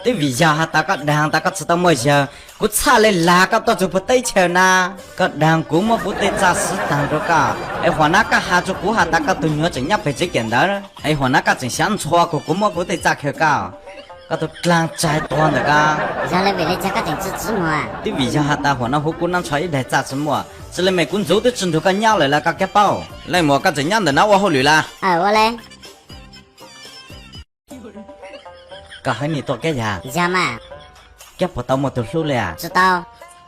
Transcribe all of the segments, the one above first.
Twb vim yog has tas koj dag tas koj tsis tau muaj yawg, kuv txhaj li lag koj tuaj txug puag teb chaws na. Koj dag kuv muab kuv tej txaj xwb taag rua koj, es huam nab koj has rua kuv has tas koj tug nyuam tseem nyob peg tsev kiam ntawd, es huam nab koj tseem xyav ntxhua kuv, kuv muab kuv tej txaj khaws koj, koj tug dlaag tsag tuag ntawm koj. Yog le vim le caag koj tseem tsi tsi muag? Twb vim yog has tas huam nab huv kuv nab ntsho ib daig txaj tsi muaj, tsi le mes kuv ntxuv twb tsi nrug koj nyob lawm las koj kab paub. Leej muam koj tseem nyob ntawm nab ua hauj lwm las? Ua le. Koj haiv neeg tuaj kab yag? Yog mas. Kab puas tau muaj tug hlub le? Tsi tau.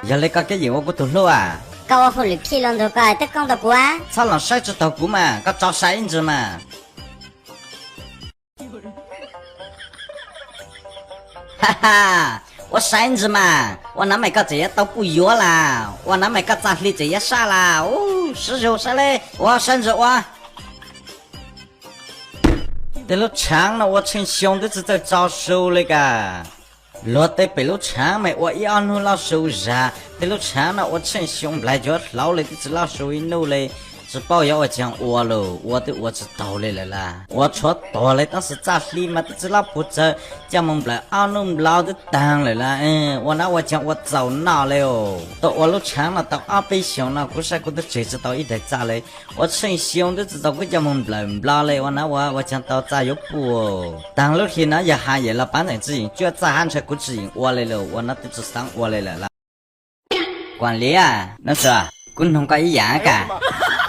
Yog le koj kab yeem ua kuv tug hlub a? Koj ua hauj lwm phij lug ntug koj twb koob tau kuv. Txhob los saib tsi taug kuv mas, koj tso sai ib ntsis mas. Ha ha, ua sai ib ntsis mas, ua nab mas koj tseem yuav tau puj yuav las, ua nab mas koj txaj hli tseem yuav sab las, u, sib zug saib le, ua sai ntsis ua. Tej lub tshaav no ua tsheej xyoo twb tsi txawj tso su le kag. Luag tej pem lub tshaav mas ua ib ob hnub loj su zag, tej lub tshaav no ua tsheej xyoo nplaig cuav hlauv le twb tsi loj su ib nub le. Tsi paub yuav ua caag ua lawm, ua twb ua tsi taug le lawm las, ua tshuav tuag le tab sis txaj hli mas twb tsi loj puag tsawg, coj moog nplawm ob nub nplua twb taag lawm las. Ua nab ua caag ua txaus noj le, tuaj ua lub tshaav no tau ob peb xyoos no kuv saib kuv twb tseg tsi tau ib daig txaj le. Ua tsheej xyoo twb tsi tau kuv coj moog nplawm nplua le, ua nab ua ua caag tau txaj yuav puj. Taag lub hli no yog has yawm los paab ntseem tsi yeem cuab txaj hab ntshe kuv tsi yeem ua le lawm, ua nab twb tsi xaav ua le lawm las. Kuam liab, kuv noog koj ib yaam kag,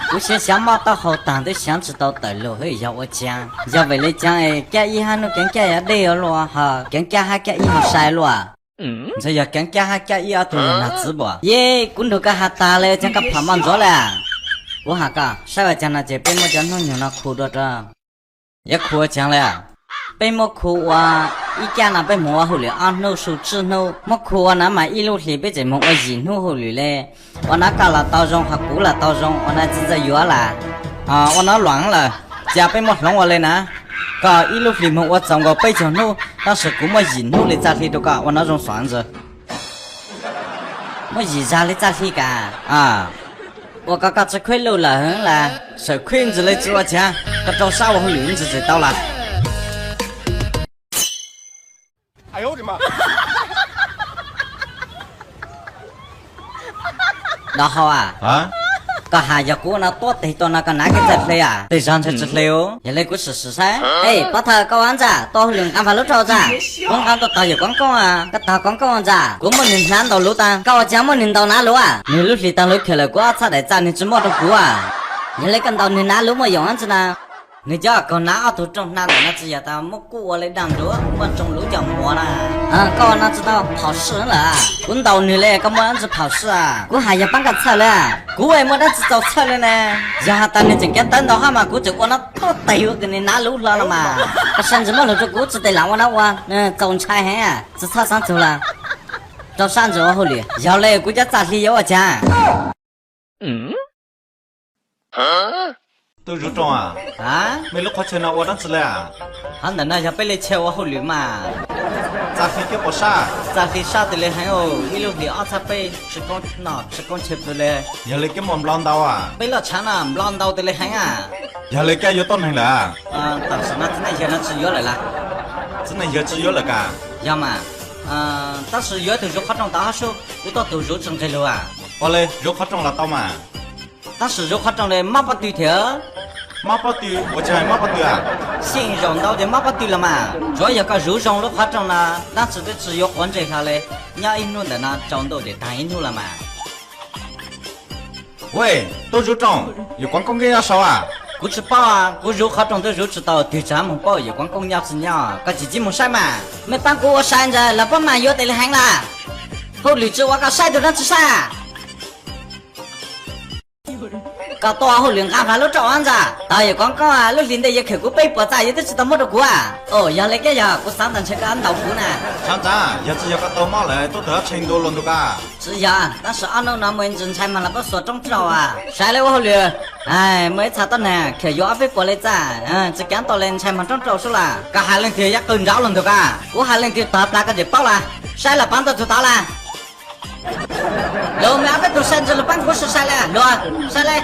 kuv xyaav xyaav mob taub hau taag twb xyaav tsi tau tawm lug hwb yog ua caag? Yog vim le caag es kab ib hab nub keev kab yuav dej ua luaj ho keev kab hab kab ib ho sai luaj? Ntshai yog keev kab hab kab ib ob tug yog nag txwv puas? Yej, kuv nrug koj has taag le caag koj pham moj ntsuav le. Kuv has koj saib ua caag no ces peb muab cov hnub nyoog no khu dua rau. Yuav khu ua caag le? Peb muab khu ua ib kab no peb moog ua hauj lwm ob hnub su tsib hnub, muab khu ua nab mas ib lub hlis peb tseem moog ua yim hnub hauj lwm le. Ua nab koj los tau zoo ho kuv los tau zoo, ua nab tsi txawj yuav las. Ua nab luam lawm, ca peb muab hloov ua le na. Koj ib lub hlis moog ua txaus nkaus peb caug hnub tab sis kuv muab yim hnub le txaj hli rau koj, ua nab zoo xav ntsis. Muab yim zag le txaj hli kag. Ua koj koj tsi khuib luj lawm las, sawm khuib ntsis le tsi ua caag, koj rau sab ua hauj lwm ntsis tseem tau las. Dov hau a, koj has yog kuv ua no tuab teg tua no koj nav kev txawj hle a? Tej zag ntshe tsi hle. Yog le kuv sim sim saib. Ej, pov thawj koj ua ntxa, tua hauj lwm nqaa nphav lub rau ntxa. Kuv nqaa tuaj tog yawm Koob Koob a, koj tog Koob Koob ntxa. Kuv muaj nwg hnav ntaus luv tag, koj ua caag muaj nwg ntaus nav luv a? Nwg lub hlis taag luv khawm lawm kuv ob txhab daim txaj nwg tsi muab rau kuv a. Yog le koj ntaus nwg nav luv muaj yoom ntsi na. Nwg cov kaug nav ob tug rooj hnav ntawm no tsi yog tas muab kuj ua le daj nruab muaj tsoo luv coj muag na. Koj ua no tsi tau phom sij lawm. Kuv ntaus nwg le koj muaj dlaab tsi phom sij a? Kuv has yog paab koj txhawj le. Kuv muaj dlaab tsi txaus txhawj le na. Yog has tas nwg tseem kev tawv ntau hab mas kuv tseem ua no tuab teg ua kws nwg nav luv hlo los mas. Koj sai ntsis muab lug rau kuv tsi tes lam ua no ua, txaus ntshai heev, tsi txhob xaav txug lawm. Rau sab ntsis ua hauj lwm, yog le kuv cov txaj hli yuav ua caag? Tub Zuv Rooj a, mej lub qhov chaw no ua dlaab tsi le a? Hov ntawm no yog peb le chaw ua hauj lwm mas. Txaj hli keb puas sab? Txaj hli sab tes le heev, ib lub hlis ob txhab peb tsi koob noj tsi koob chaw pw le. Yog le keb muaj nplo ntau a? Peb lub tshaav no nplo ntau tes le heev a. Yog le koj yuav tuab neeg lawm? Tam sim no txiv neej yawg no tsi yuav lawm las. Txiv neej yawg tsi yuav lawm kag? Yog mas, tab sis yuav tug Zuv Qhov Rooj tau hab sub, kuv tuaj tug Zuv tsi nqeg lug a. Ua le Zuv Qhov Rooj los tau mas. Tab sis Zuv Qhov Rooj le mob pob tw thiab. Mob pob tw? Ua caag mob pob tw a? Xyeej zaum ntau tes mob pob tw los mas, tsuav yog koj zuv zoo lub qhov rooj no, dlaab tsi twb tsi yuav quav ntsej hlo le, nyob ib hnub ntawm no tsaus ntuj tes taag ib hnub los mas. Wej, Tub Zuv Rooj, yawm Kuav Koob keb nyob sau a? Kuv tsi paub, kuv zuv qhov rooj twb zuv tsi tau, twg tsi moog paub yawm Kuav Koob nyob tsi nyob, koj tsim txib moog saib mas. Mej paab kuv ua sai ntawd los puab maam yuav tes le heev las. Hauj lwm tsi ua koj saib tug dlaab tsi saib a? Koj tuaj hauj lwm nqaa nphav lub roj ntxa, tog yawm Kuav Koob, lub hlis ntej yawg khawm kuv peb puas txaj yawg twb tsi tau muab rau kuv a. Yog le keb yog kuv xaav tas ntshe koj ntaus kuv na. Tshaav ntxav, yog tsi yog koj tau mob lawm tuaj tawg ob tshee ntua luas ntug koj? Tsi yog, tab sis ob hnub no muaj ib ntsis ntshai mas los puab xuas roob rau a. Sai le ua hauj lwm. Muaj ib txha tuab neeg khawm yuav ob peb puas le txaj, tsi kaav tau le ntshai mas roob rau sub las. Koj has leej twg yog qw nrov luas ntug koj? Kuv has leej twg tog plag koj tseem paub las. Saib los paab tuaj txug tod las. Luas, mej ob peb tug sai ntsis los paab kuv sib sai le, luas, sai le.